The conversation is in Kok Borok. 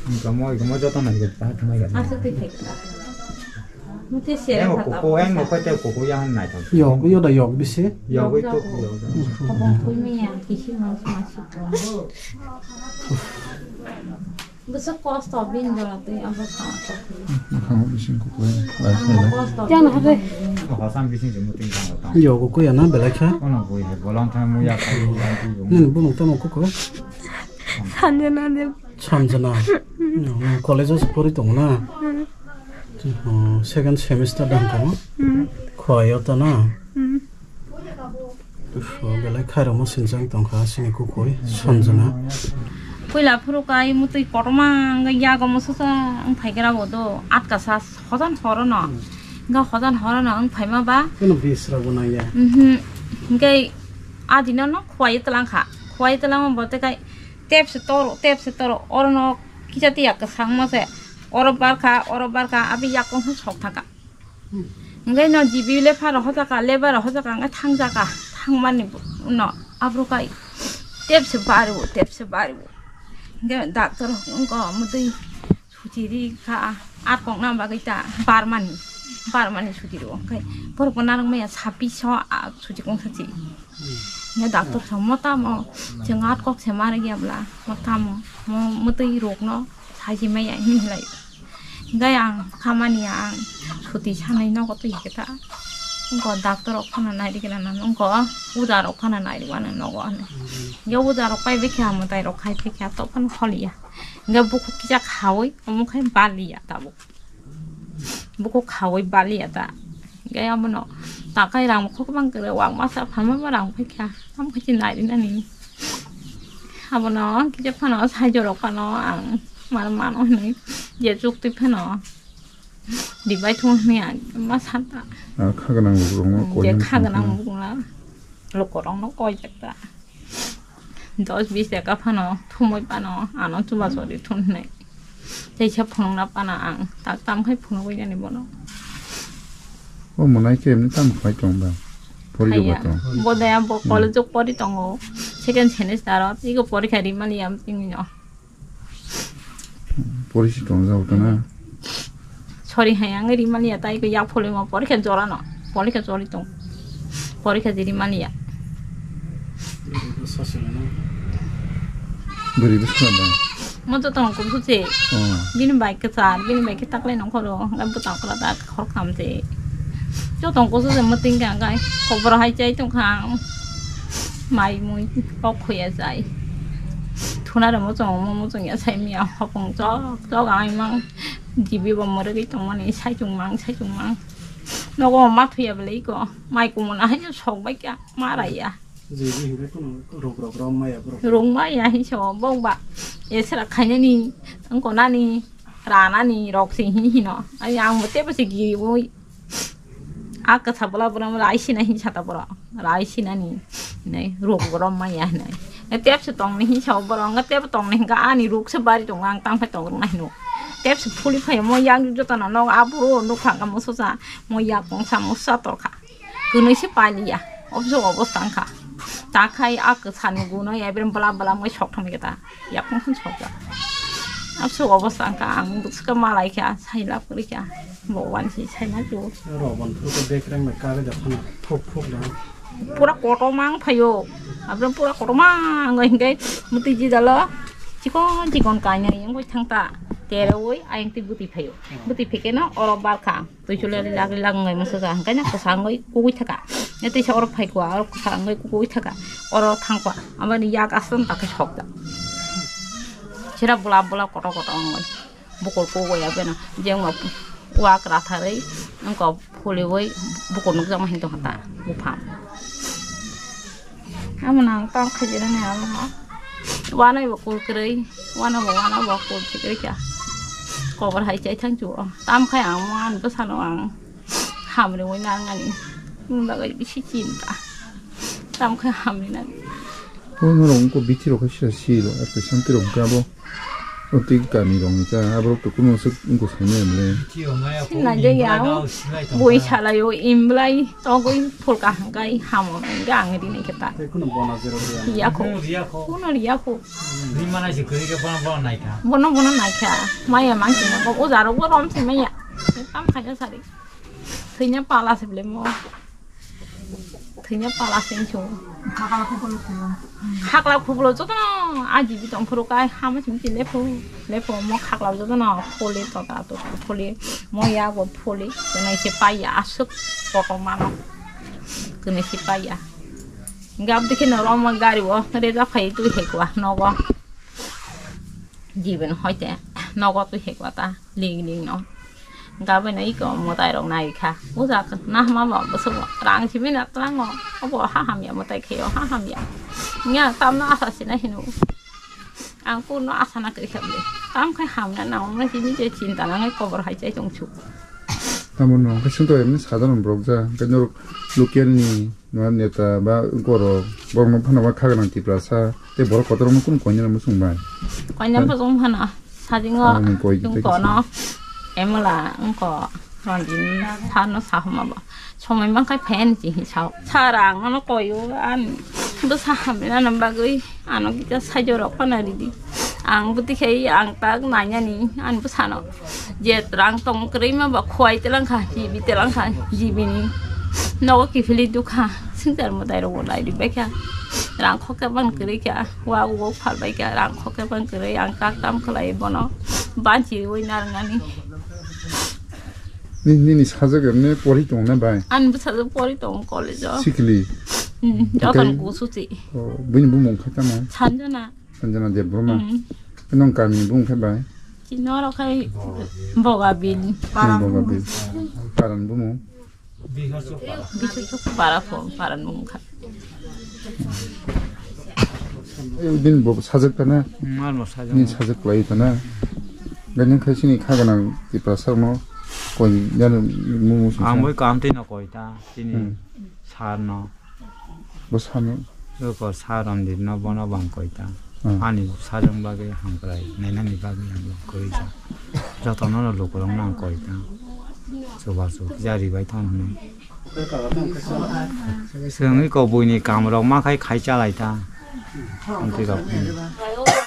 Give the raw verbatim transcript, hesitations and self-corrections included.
Gamo, gamo joto nai gata, thumai gata. Asa twi thai gata. Mute se. Eng koko, eng koko te koko ya han nai thang. Yok, yo da yok bisi. Yok, yok, yok. Koko pui me ya, kisi mas mas. Bwswk kosto bini jora twi abo sa. Khamo bising koko ya. Kosto. Tiang hore. Hosam bising je muting tang tang. Yo koko ya na belai kha. Ono boi he bolong thang mu ya kai ya tu. Nini bumung tamo koko. Sanjana de. Sanjana. Nang college o se pori tongo na? Hmm. Oh, second semester dang tamo? Hmm. Khwai o ta na? Hmm. Belai khairokma sinchang tongkha sini kukui Sanjana. Puila phuru kai mutui kotorma wngkha yago mososa wng phaigra bo do atka sa hojan horo no. Wngkha hojan horo no wng phaima ba. Keno bis rok bo nangya. Mhm. Hingke adino no khwai twlang kha. Khwai twlang bo te kai Tepse toro, tepse toro, oro no kisa tiya kwchangma se, oro barkha, oro barkha, abi yakung khe sok thaka. Hingke no jibi le pharo hojaka, lebar hojaka, hingke thangjaka, thangmani no abro kai tepse baribo, tepse baribo. Hingke doctor wngko mudui suti ri kha, ar kok na bagwi ta barmani, barmani suti ro, hingke borok bo narwk maya sabbish o, ah, suti kung sachi. Hingke doctor sa mo tamo, chwng at kok se ma rwgya bla, mo tamo, mo mwtwi rok no saji maya hin hilai. Hingke ang khamani ang suti sanai nogo twi khe ta. Wngko doctor rok phano nai rwgena nang wngko, uda rok phano nai rwgena nogo ano. Hingke uda rok pai bikha mwtai rok khai bikha to phano holiya. Hingke bukhuk kisa khaui omo khai baliya tabuk. Bukhuk khaui baliya ta. Hingke abono takhai rang bukhuk bang kwrwi wak masa phalma bo rang phaikha. Tamo khe nai rinani. Abono kisa phano saijo rok phano ang mar mano hinui je chukti phano. Dibai thung hinui ang ma santa. Ah, kha gwnang rok rokno koi je kha gwnang rok rokno. Lukorokno koi jak ta. Dos bis taka phano thumui phano ano chuba chori thun hinui. Teisa phunukna phano ang tak tam khai phunugwi yani bono. O mwnai khe emni tamo khai tong ba? Pori ba tong. Bodaya bo college o pori tongo. Second semester o. Ego porikha rimani am tini no. Pori si tong jao ta na. Sorry hai ang rimani ya tai ko yak phole mo porikha jora no. Porikha jori tong. Porikha jiri mani ya. Bwrwi bwskango. Mo joto no kubui se. Oh. Bini bai kwchar, bini bai khe taklai nongkhoro, hwnkhai bwtang kwlada khor khamse. Joto no kusu se mwtwng kha hwnkhai, kobor hai chai tongkha ang. Mai mui kok khoya chai. Thuna rw muchung, mo muchung ya sai miya hopong chok chok ang imang. Jibi bo mwrwgwi tongmani sai chungmang, sai chungmang. Nogo ma thuya belai ko. Mai kumuna hai sok bai kha, ma raya. Jibi hingke kono rok rok rom maya borok. Rok maya hin so bok ba. Esra khainani, wngko nani, ranani rok se hin hino. Ai ang bo tebo se giri bo. A kwtha bwla bwla rai sina hin sata borok. Rai sinani. Nai rok rom maya hinai. Tep se tong ni hin so borok. Nga tep tong ni hinka ani rok se bari tong ang tang phai tong nai hino. Tep se phuli phai mo yang jotana nog aburo nuk phang ka mo sosa. Mo ya pong sa mo sa tor kha. Kwnwi se pailiya, obswk obostha wngkha. Ta khai a kwthani guno ya, ibrem bwla bwla wngwi sok thangwi khe ta, yaphang phano sokjak. Obswk obostha wngkha, ang bwswk malai kha, sai lab kwrwi kha, bo uansi sai ma chu. Rok bon phuru khe bekreng bai kagwi da phano phuk phuk da. Pura kotorma wng phaio, abrem pura kotorma wngwi hwnkhe mwtwi jidalo chikon chikon kainwi wngwi thang ta, terewi ayang twi bwtwi phaio, bwtwi phikeno oro barkha. Twi chuli rilak rilak wngwi masa ja hwnkhe na kwchangwi kugui thaka. Tei sa oro phai kua, oro kwchangwi kugui thaka. Oro thang kua. Aboni yak aswk tak khe sok jak. Sira bwla bwla kotor kotor wngwi. Bukur kugui ya beno. Jengma wak ratharwi wngkha phulwi bukur nukjakma hinwi tongkha ta buphang. Amo nang tong khaijirani amo. Wanai bo kul kwrwi, wana bo wana bo kul kwrwi kha. Kobor hai chai thang chu o. Tam khai ang mo an bwsano ang hamri oi nang ani. Bagwi bisi chinta. Tam khai hamri nang. O norok wngkha bithi rok khe sira si rw, eke santi rok wngkha bo. O twi kami rok ni ta, aborok to kuno se wngkha saimanya bwle. Sinai de ya, bui salai o imblai, togwi phulka hangkai hamo, hingke ang rini khe ta. Tei kuno bono jero ya. Iya ko. Kuno riya ko. Kuno riya ko. Rimana je kwrwi khe bono, bono naikha. Bono, bono naikha. Maya mangsi na ko, o jaro bo rom se maya. Kam khaja sari. Thwina pala se bwle mo. Thwina pala se wngkhe. Hakla khuklo jotono a jibi tong phuru kai hama simi ti lephu, lephu mo hakla jotono phuli tota tota phuli mo ya bo phuli kwnwi se paiya aswk kokomano kwnwi se paiya. Gabdi khe norok omo gari o rejak phai twi hai kwa nogo. Jiben hoite nogo twi hai kwa ta. Ling ling no. Gabai no iko mwtai rok nai kha. Uja na hama ba bwswk rang simi na twlang o. Obo ha hamya mwtai khe o ha hamya. Nya tam no asa sina hino. Ang kun no asa na kri kha bwle. Tam khai hamna na ong na sini je chinta na ngai kobor hai chai tong chu. Tamo no khe sung to emni sadharon borok ja. Khe norok local ni Neta ba borok, borokno phano ba kha gwnang Tiprasa tei borok kotorma kunu koinwi rw muchung bai. Koinwi muchung phano sajingo. Ang koi tei kono emla wngko Ranjini phano sahoma bo. Somoi mankhai phaiyani chini sao. Sara ang ano koio ani bwsa hamya nang bagwi. Ano kisa saijorok phano ridi. Ang bwtwi khai ang tak nainani ani bwsano. Je rang tong kwrwi ma ba khwai telangkha, jibi telangkha, jibini. Nogo kiphilwi dukha. Singchar mwtai rok bo lai ribaikha. Rang khokhe ban kwrwi kha. Wa wo phalbaikha. Rang khokhe ban kwrwi ang tak tam khlai bono. Banchi wi narwngani. Ni, nini sajak emne pori tong na bai? Ani bwsajwk pori tong college o. Sikili? Hmm, jotono kusuchi. Oh, bini bumung khe tamo? Sanjana. Sanjana Debbarma. Hmm. Nong kami bumung khe bai? Chino rok khai Bogabil. Hmm, Bogabil. Paran bumung? Bichuk para pho, paran bumung kha. Bini bo sajak ta na? Hmm, ano sajak. Ni sajak lai ta na? Gani khai sini kha gwnang Tiprasa no koi jani mumu sung. Ang bai kam tei no koi ta, tini hmm. Sar no. Bo sano. Ko sar on di no bono bang koi ta. Hmm. Ani sajak bagwi hamkrai, nainani bagwi ang bang koi ta. Joto no lukurok no ang koi ta. Chuba chuk jari bai thang hwnwi. Chwngwi kok buini kam rok ma khai khai chalai ta. Amtwi rok.